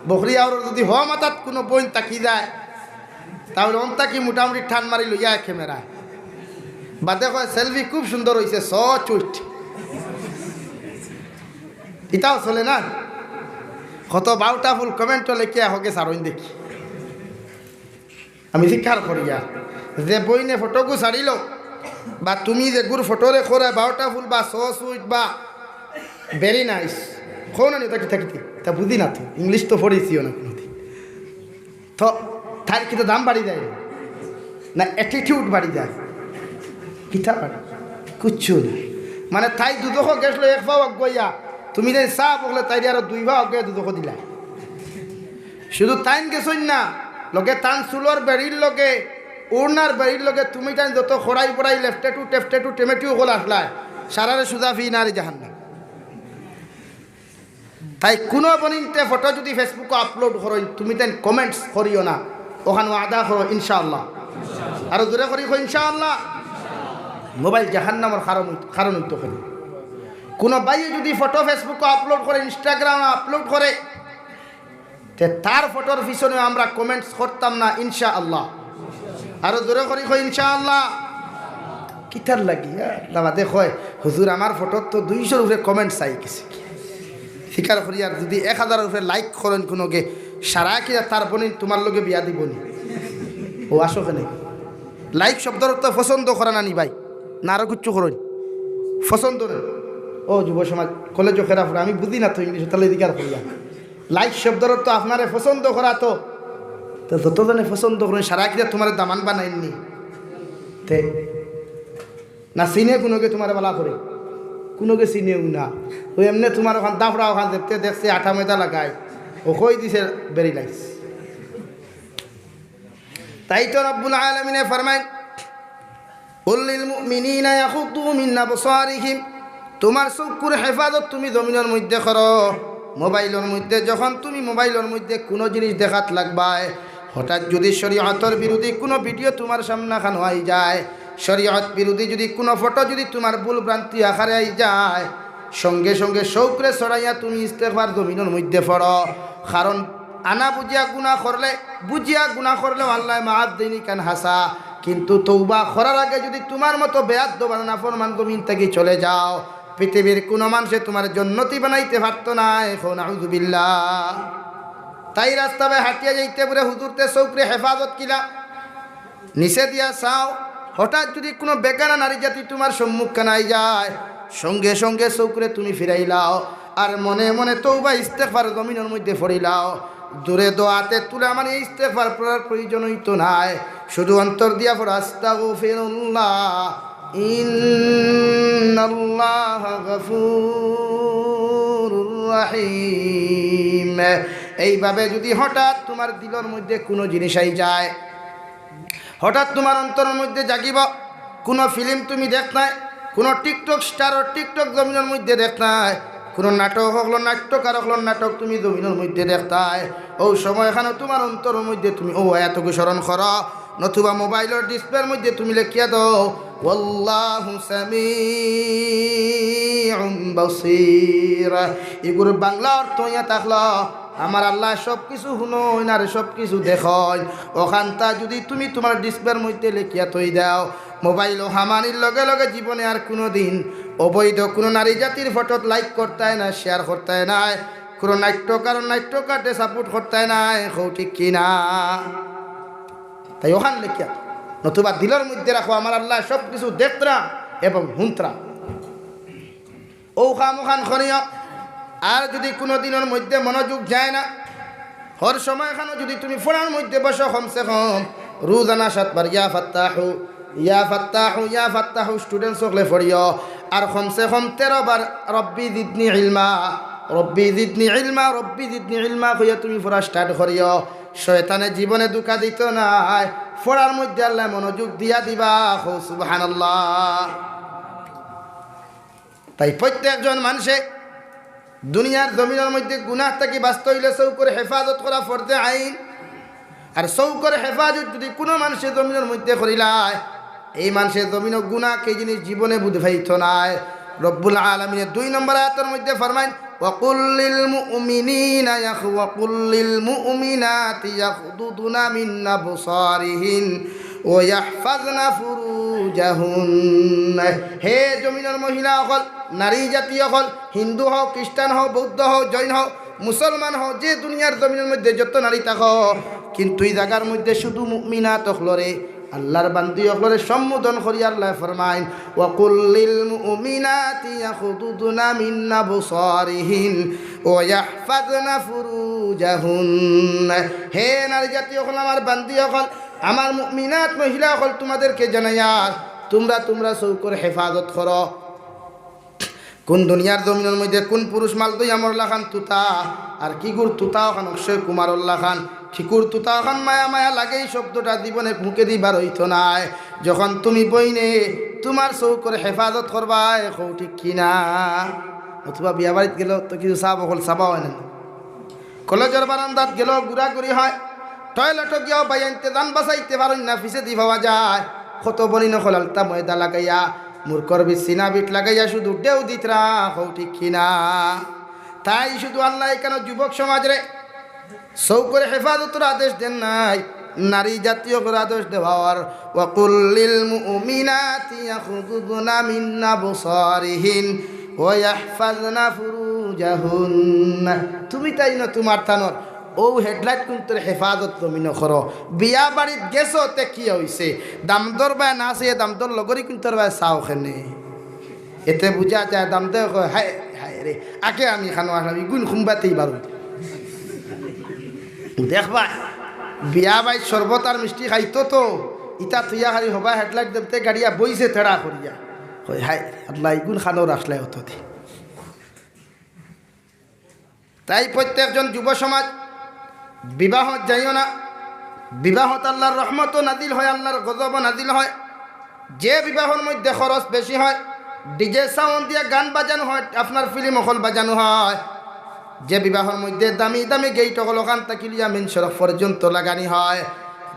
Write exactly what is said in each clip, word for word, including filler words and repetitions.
বখরিয়াওর যদি হ মাথাত কুনু বইন থাকি যায়, তাইলে অন থাকি মোটামুটি টান মারি লইয়া ক্যামেরা। বাদে কয়, "সেলফি খুব সুন্দর অইছে, so sweet।" ইতাও চলে না? কত বাউটাফুল comment লেখিয়া হগে সারইন দেখি। আমি জিকার করিয়া, যে বইনে ফটোগু ছাড়িল, বা তুমি যেগুর ফটোরে করায় বাউটাফুল বা so sweet বা very nice, কও না নি ওটা কিতা কিতা? তা বুঝি না তো, ইংলিশ তো পড়ছিও না কুনুদিন। তো তাইর কিতা দাম বাড়ি যায় না? না, attitude বাড়ি যায়? কিতা বাড়ি? কুচ্ছু না। মানে, তাই দুজখো গেছলো এক পাও আগুয়াইয়া, তুমি যেন সাফ অকলে তাইরে আরো দুই পাও আগুয়াইয়া দুজখো দিলা। শুধু তাইন গেছইন না, লগে তান চুলর বেড়ির লগে, উড়নার বেড়ির লগে তুমি তাইন যত খড়াই পড়াই, লেফটেটু, টেফটেটু, টেমেটু অকল আছলায়, সারারে সুজা ফি নারি জাহান্নাম। তাই কুনু বইনতে ফটো যদি Facebook-ও upload করইন, তুমি তাইন comments করিও না, অখান ওয়াদা করো ইনশাআল্লাহ। আরো জোরে করি কই ইনশাআল্লাহ। মোবাইল জাহান্নামর কারণ অইত-, কারণ অইতো পারে। কুনু ভাইয়ে যদি ফটো Facebook-ও upload করে, Instagram-ও upload করে, তে তার ফটোর পিছনে আমরা comments করতাম না ইনশাআল্লাহ। আরো জোরে করি কই ইনশাআল্লাহ। কিতার লাগি? হ্যাঁ, দাবাতে কয়, "হুজুর, আমার ফটোর তো দুইশোর উপরে comments আই গেছে।" স্বীকার করি, আর যদি এক হাজারর উপরে like করইন কুনুগে, সারা কিয়া তার বইন তোমার লগে বিয়া দিবো নি? ও আসো কেনে? Like শব্দর অর্থ পছন্দ করা না নি ভাই? না আরো কিচ্ছু করইন? পছন্দ না। ও যুব সমাজ, কলেজো কেরা পড়ে, আমি বুঝি না তো ইংলিশ, তাইলে জিকার করিয়া। Like শব্দর অর্থ আপনারে পছন্দ করা তো। তো যতজনে পছন্দ করইন, সারা কিয়া তোমারে দামান বানাইননি? তে না চিনে কুনুগে তোমারে বালা করি? কুনুগে চিনেও না। ওই এমনে তোমার অখান দাফড়া অখান দেখতে দেখছে আটা ময়দা লাগায়। ও কই দিছে very nice। তাই তো রব্বুল আলামিনে ফরমাইন, "কুল লিল মুমিনিনা ইয়াগুদ্দু মিন আবসারিহিম।" তোমার চউখর হেফাজত তুমি জমিনর মধ্যে করো। মোবাইলর মধ্যে যখন তুমি মোবাইলর মধ্যে কুনু জিনিস দেখাত লাগবায়, হঠাৎ যদি শরীয়তর বিরোধী কুনু video তোমার সামনাখানো আই যায়, শরীয়ত বিরোধী যদি কুনু ফটো যদি তোমার ভুল ভ্রান্তি আকারে আই যায়, সঙ্গে সঙ্গে চউখরে ছড়াইয়া তুমি ইস্তেগফার জমিনর মধ্যে পড়ো। কারণ আনা বুঝিয়া গুনা করলে, বুঝিয়া গুনা করলেও আল্লায় মাফ দেইন ইখান হাছা। কিন্তু তওবা করার আগে যদি তোমার মতো বেয়াদব আর নাফরমান জমিন থাকি চলে যাও, পৃথিবীর কুনু মানষে তোমারে জন্নতি বানাইতে পারতো নায়। কও নাউজুবিল্লাহ। তাই রাস্তাবায় হাঁটিয়া যাইতে বুলে হুজুরতে চউখরে হেফাজত কিলা? নিচে দিয়া চাও, হঠাৎ যদি কুনু বেগানা নারী জাতি তোমার সম্মুখখানো আই যায়, সঙ্গে সঙ্গে চউখরে তুমি ফিরাইলাও, আর মনে মনে তওবা ইস্তেগফার জমিনর মধ্যে পড়িলাও। জোরে দোয়াতে তুলে আমার এই ইস্তেগফার পড়ার প্রয়োজন অইতো নায়, শুধু অন্তর দিয়া পড়ো, "আস্তাগফিরুল্লাহ, ইন্নাল্লাহা গাফুরুর রাহিম।" এইভাবে যদি হঠাৎ তোমার দিলর মধ্যে কুনু জিনিস আই যায়, হঠাৎ তোমার অন্তরর মধ্যে জাগিবো, কুনু film তুমি দেখতায়, কুনু TikTok star-র TikTok জমিনর মধ্যে দেখতায়, কুনু নাটক অকলর, নাট্যকার অকলর নাটক তুমি জমিনর মধ্যে দেখতায়, অউ সময়খানো তোমার অন্তরর মধ্যে তুমি অউ আয়াতগু স্মরণ করো, নতুবা মোবাইলর display-র মধ্যে তুমি লেখিয়া দেও, "ওয়াল্লাহু সামিউম বাসীর।" ইগুর বাংলা অর্থ অইয়া থাকলো, আমার আল্লায় সব কিছু হুনইন আর সব কিছু দেখইন। অখানতা যদি তুমি তোমার display-র মধ্যে লেখিয়া থই দেও, মোবাইল অউ হামানির লগে লগে জীবনে আর কুনুদিন অবৈধ কুনু নারী জাতির ফটোত like করতায় না, share করতায় নায়, কুনু নাট্যকার, নাট্যকাররে support করতায় নায়। কও ঠিক কি না? তাই অখান লেখিয়া, নতুবা দিলর মধ্যে রাখো, আমার আল্লায় সব কিছু দেখতরা এবং হুনতরা। অউ কাম অখান করিও। আর যদি কুনু দিনর মধ্যে মনোযোগ যায় না, হর সময়খানো যদি তুমি পড়ার মধ্যে বসো, কমসে কম রোজানা সাতবার ইয়া ফাত্তাহু, ইয়া ফাত্তাহু, ইয়া ফাত্তাহু students অকলে পড়িও। আর কমসে কম তেরো বার রব্বি জিদনি ইলমা, রব্বি জিদনি ইলমা, রব্বি জিদনি ইলমা কইয়া তুমি পড়া start করিও। শয়তানে জীবনে ধোঁকা দিতো নায়, পড়ার মধ্যে আল্লায় মনোযোগ দিয়া দিবা। কও সুবহানাল্লাহ। তাই প্রত্যেকজন মানষে দুনিয়ার জমিনর মধ্যে গুনাহ থাকি বাঁচতে অইলে চউখর হেফাজত করা ফরজে আইন। আর চউখর হেফাজত যদি কুনু মানষে জমিনর মধ্যে করিলায়, এই মানষে জমিনো গুনাহ কি জিনিস জীবনে বুঝি পাইতো নায়। রব্বুল আলামিনে দুই নম্বর আয়াতর মধ্যে ফরমাইন, "ওয়াকুল লিল মুমিনিনা ইয়াখ-, ওয়াকুল লিল মুমিনাতি ইয়াগদুদনা মিন আবসারিহিন ওয়া ইয়াহফাজনা ফুরুজাহুন।" হে জমিনর মহিলা অকল, নারী জাতি অকল, হিন্দু হও, খ্রিস্টান হও, বৌদ্ধ হও, জৈন হও, মুসলমান হও, যে দুনিয়ার জমিনর মধ্যে যত নারী থাকো, কিন্তু ই জাগার মধ্যে শুধু মুমিনাত অকলরে, আল্লাহর বান্দি অকলরে সম্বোধন করি আল্লায় ফরমাইন, "ওয়াকুল লিল মুমিনাতি ইয়াগদুদনা মিন আবসারিহিন ওয়া ইয়াহফাজনা ফুরুজাহুন।" হে নারী জাতি অকল, আমার বান্দি অকল, আমার মুমিনাত মহিলা অকল, তোমাদেরকে জানাইয়ার, তোমরা, তোমরা চউখর হেফাজত করো। কোন দুনিয়ার জমিনর মধ্যে কোন পুরুষ মাল দইয়া মরলাখান তুতা, আর কিগুর তুতা অখান অক্ষয় কুমারর লাখান, কিগুর তুতা অখান মায়া মায়া লাগে, ই শব্দটা জীবনে মুখেদি বার অইতো নায়। যখন তুমি বইনে তুমার চউখর হেফাজত করবায়, কও ঠিক কি না? অথবা বিয়া বাড়িত গেলে তো কিছু সাব অকল সাবা অয় না, কলেজর বারান্দাত গেলেও ঘুরাঘুরি হয়, টয়লেটো গিয়াও ভাইয়াইন্তে জান বাঁচাইতে পারইন না, পিছেদি পাওয়া যায়। কত বইন অকল আলতা ময়দা লাগাইয়া, মুরকর বিট, সিনা বিট লাগাইয়া শুধু ঢেউ দিতরা, কও ঠিক কি না? তাই শুধু আল্লায় কেনে যুবক সমাজরে চউখর হেফাজতর আদেশ দেন নাই, নারী জাতি অকলরে আদেশ দেওয়ার, "ওয়াকুল লিল মুমিনাতি ইয়াগদুদনা মিন আবসারিহিন ওয়া ইয়াহফাজনা ফুরুজাহুন।" তুমি তাইন তুমার তানর অউ হেডলাইট কুন্তর হেফাজত জমিনো করো। বিয়া বাড়িত গেছো, তে কিতা অইছে? দামদর বায় না আছে, দামদর লগরি কুন্তর বায় চাও কেনে। এতে বুঝা যায়, দামদে কয়, "হায়, হায় রে, আগে আমি খানো আসলাম, ইগুন খুম্বাতেই বারো।" দেখবায়, বিয়া বাড়িত শরবত আর মিষ্টি খাইতো তো, ইতা থুইয়া খালি হবা হেডলাইট দেখতে গাড়িয়া বইছে তেড়া করিয়া। কয়, "হায় রে, আল্লাহ, ইগুন খানো রাখলে অতদিন।" তাই প্রত্যেকজন যুব সমাজ বিবাহত যাইও না। বিবাহত আল্লাহর রহমতও নাজিল হয়, আল্লাহর গজবও নাজিল হয়। যে বিবাহর মধ্যে খরচ বেশি হয়, ডিজে সাউন্ড দিয়া গান বাজানো হয়, আপনার ফিল্ম অকল বাজানো হয়, যে বিবাহর মধ্যে দামি দামি গেইট অকল অখান থাকি লইয়া মেইন সড়ক পর্যন্ত লাগানি হয়,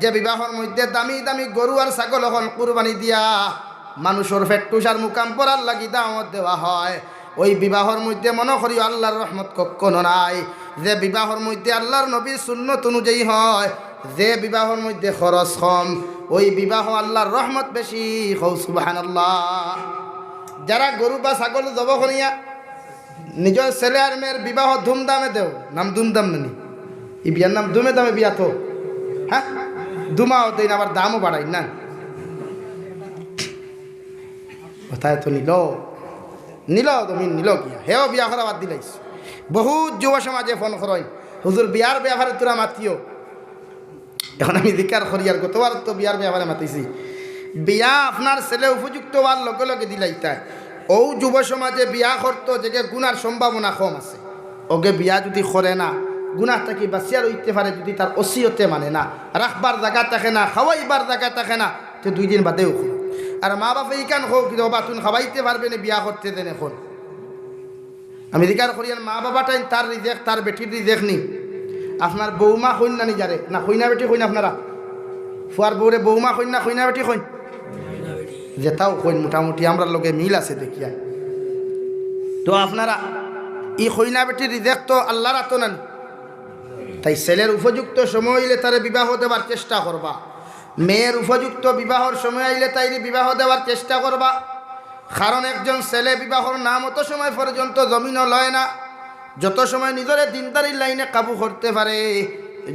যে বিবাহর মধ্যে দামি দামি গরু আর ছাগল অকল কুরবানি দিয়া মানুষর পেট ঠুস আর মুকাম ভরার লাগি দাওয়াত দেওয়া হয়, ওই বিবাহর মধ্যে মনো করিও আল্লাহর রহমত কখনো নাই। যে বিবাহর মধ্যে আল্লাহর নবীর সুন্নত অনুযায়ী হয়, যে বিবাহর মধ্যে খরচ কম, ওই বিবাহ আল্লাহর রহমত বেশি। কও সুবহানাল্লাহ। যারা গরু বা ছাগল জব করিয়া নিজর ছেলে আর মেয়ের বিবাহ ধুমধামে দেও, নাম ধুমধাম নানি? ই বিয়ার নাম ধুমে ধামে বিয়া তো, হ্যাঁ? ধুমাও দেইন, আবার দামও বাড়াইন না। কথায় তো নিল, নিল, জমিন নিল গিয়া। হেও বিয়া করা বাদ দিলাইছ। বহুত যুব সমাজে ফোন করইন, "হুজুর, বিয়ার ব্যাপারে তোরা মাতিও।" এখন আমি জিকার করি, আর গতবার তো বিয়ার ব্যাপারে মাতিছি। বিয়া আপনার ছেলে উপযুক্ত অওয়ার লগে লগে দিলাইতায়। অউ যুব সমাজে বিয়া করতো যেগে গুনার সম্ভাবনা কম আছে। ওগে বিয়া যুদি করে না, গুনা থাকি বাঁচিয়া রইতে পারে, যুদি তার ওসিয়তে মানে না, রাখবার জাগা থাকে না, খাওয়াইবার জাগা থাকে না, তে দুই দিন বাদেউ করো। আর মা বাপে ইখান কও কি, "বাবা, তুই খাওয়াইতে পারবে না, বিয়া করতে দেন এখন।" আমি জিকার করি, আর মা বাবা টাইম তার রিজেক, তার বেটির রিজেক নি। আপনার বৌমা কইন না নিজরে, না কইনা বেটি কইন আপনারা? ফুয়ার বউরে বৌমা কইন না কইনা বেটি কইন? যেটাও কইন, মোটামুটি আমরার লগে মিল আছে দেখিয়া। তো আপনারা ই কইনা বেটির রিজেক তো আল্লাহর আতো নানি। তাই ছেলের উপযুক্ত সময় অইলে তারে বিবাহ দেবার চেষ্টা করবা, মেয়ের উপযুক্ত বিবাহর সময় আইলে তাইরে বিবাহ দেবার চেষ্টা করবা। কারণ একজন ছেলে বিবাহর নাম অত সময় পর্যন্ত জমিনো লয় না, যত সময় নিজরে দিনদারির লাইনে কাবু করতে পারে,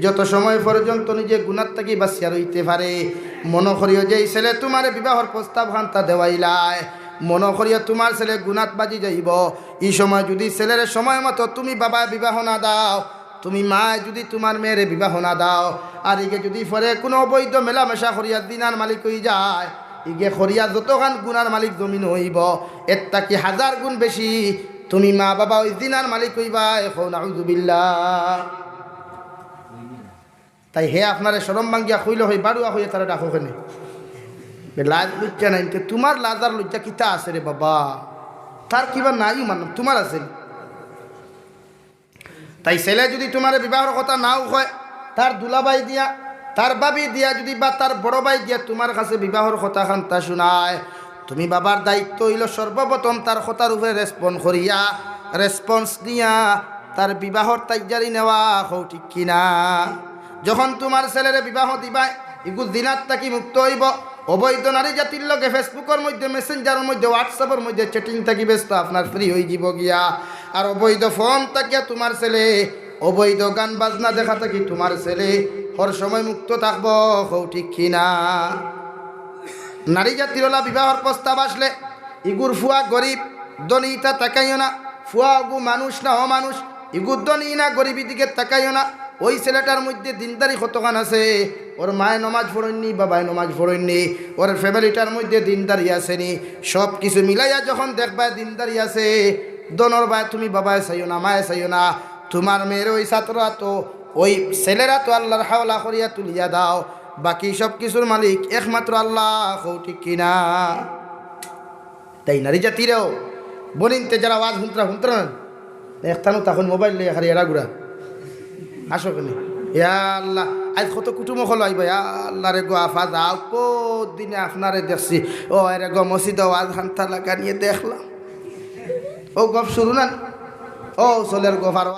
যত সময় পর্যন্ত নিজে গুনার থাকি বাঁচিয়া রইতে পারে। মনো করিও যে ই ছেলে তুমারে বিবাহর প্রস্তাব খান্তা দেওয়াইলায়, মনো করিও তুমার ছেলে গুনাত বাজি যাইবো। ই সময় যুদি ছেলেরে সময় মতো তুমি বাবায় বিবাহ না দাও, তুমি মায় যুদি তুমার মেয়েরে বিবাহ না দাও, আর ইগে যুদি পরে কুনু অবৈধ মেলামেশা করিয়া জিনার মালিক অই যায়, ইগে করিয়া যতখান গুনার মালিক জমিনো অইবো, এর থাকি হাজার গুণ বেশি তুমি মা বাবা ওই জিনার মালিক অইবায়। কও নাউজুবিল্লাহ। তাই হে আপনারে শরম ভাঙ্গিয়া কইলো, হই বাড়ুয়া কইয়া তারে ডাকো কেনে? বে লাজ লজ্জা নাই, তে তুমার লাজ আর লজ্জা কিতা আছে রে বাবা? তার কিবা নাই মানলাম, তুমার আছে নি? তাই ছেলে যুদি তুমারে বিবাহর কথা নাও কয়, তার দুলাভাই দিয়া, তার ভাবি দিয়া যুদি বা তার বড় ভাই দিয়া তুমার কাছে বিবাহর কথা খান্তা শুনায়, তুমি বাবার দায়িত্ব অইলো সর্বপ্রথম তার কথার উপরে রেসপন্স করিয়া, রেসপন্স নিয়া তার বিবাহর তৈয়ারি নেওয়া, কও ঠিক কি না? যখন তুমার ছেলেরে বিবাহ দিবায়, ইগু জিনাত থাকি মুক্ত অইবো। অবৈধ নারী জাতির লগে Facebook-অর মধ্যে, মেসেঞ্জারর মধ্যে, WhatsApp-অর মধ্যে চ্যাটিং থাকি বেস্তা আপনার ফ্রি অইযিবো গিয়া। আর অবৈধ ফোন থাকিয়া তুমার ছেলে, অবৈধ গান বাজনা দেখা থাকি তুমার ছেলে হর সময় মুক্ত থাকবো, কও ঠিক কি না? নারী জাতির অলা বিবাহর প্রস্তাব আসলে, ইগুর ফুয়া গরিব, ধনী ইতা তাকাইও না। ফুয়া অগু মানুষ না অমানুষ, ইগু ধনী না গরিব ইদিকে তাকাইও না। ওই ছেলেটার মধ্যে দিনদারি কতখান আছে, ওর মায়ে নমাজ পড়ইননি, বাবায় নমাজ পড়ইননি, ওর ফ্যামিলিটার মধ্যে দিনদারি আছেনি, সব কিছু মিলাইয়া যখন দেখবায় দিনদারি আছে, ধনর বায় তুমি বাবায় চাইও না, মায়ে চাইও না, তুমার মেয়েরে ওই ছাত্ররা তো, ওই ছেলেরা তো আল্লার হাওলা করিয়া তুলিয়া দাও, বাকি সব কিছুর মালিক একমাত্র আল্লা, কও ঠিক কি না? তাই নারী জাতিরেও, বনিনতে যারা ওয়াজ হুনতরা, হুনতরা না, একটানো তখন মোবাইল লইয়া খালি এরা ঘুরা। আসো কেনে? ইয়া আল্লাহ, আইজ কত কুটুম অকল আইবা, ইয়া আল্লাহ রে গো, আফা যাও, কত দিনে আপনারে দেখছি, ও এরে গো, মসজিদো ওয়াজ খান্তা লাগানিয়ে দেখলাম। ও গপ শুরু না, ও চলের গপ আর